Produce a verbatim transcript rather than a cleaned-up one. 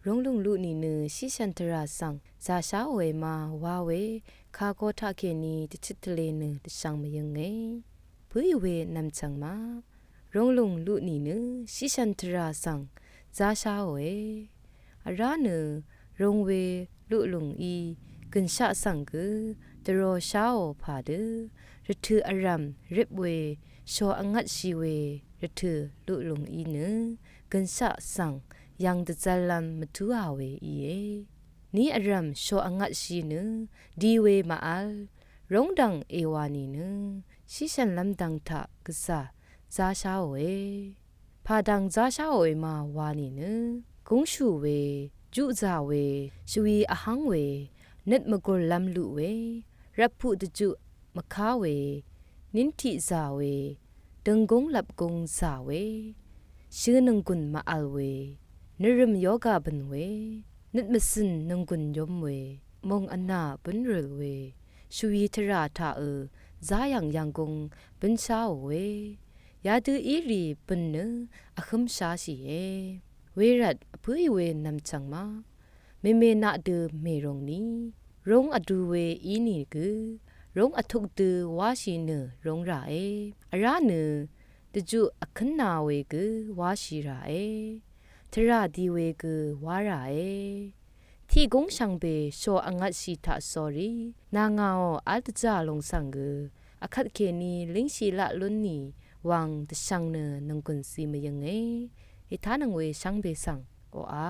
Rūnglùng luq nìnø shíshv̀n tvrà svng zāsháòe ma wa we kagō taqkèní dvchøt tvlē nø dvshvng mvyǿnge. Bǿì we nv̀mchv̀ng ma. Rūnglùng luq nìnø shíshv̀n tvrà svng zāsháòe. Vrá nø rūng we luqlùng í gø̀nshaq svng gø dvrō sháò pàdø rvtø̀ vrv̀m rip we shò vngvtshì we rvtø̀ luqlùng í nø gø̀nshaq svng yv̀ng dvzv̄llv̄m mvtúà we íe. Ní vrv̀m shò vngvtshì nø di we màvl rūngdv̀ng èwà nìnø shíshv̀nlv́m dv̀ng taq gvzà zāsháòe. Pàdv̀ng zāsháòe ma wa nìnø gúngshù we, juqzà we, shvwi vhv́ng we, nøt mvgùrlv́m luq we, rvpuq dvjuq mvká we, nín tiqzà we, dønggúng lvpgúng zà we, shø̄ nònggùn màvl we, nvrø̀m yoga bø̀n we, nøt mvzø̀n nònggùn yōm we, mòng vnà bǿnrø̀l we, shvwi tvrà taqø̄ záyv̀ng yv̀nggúng bǿnsháò we, yadø írì bø̀n nø vhǿmsháshìe. Wervt bǿì we nv̀mchv̀ng ma. Mèmè naq dø mèrūng ní rūng vdu we í nìgø rūng vtuk dø wáshì nø rūng ràe. Vrá nø dvjuq vkǿnā we gø wáshì ràe. Tvrà di we gø wá ràe. Tiqgúng shvngbe shò vngvtshì taq sórí nà ngàò v́l dvjà lùng svng gø vkvtkèní língshì laq lún nì wvng dvshvng nø nònggùn zí mvyǿnge. Ètánøng we shvngbe svng oqà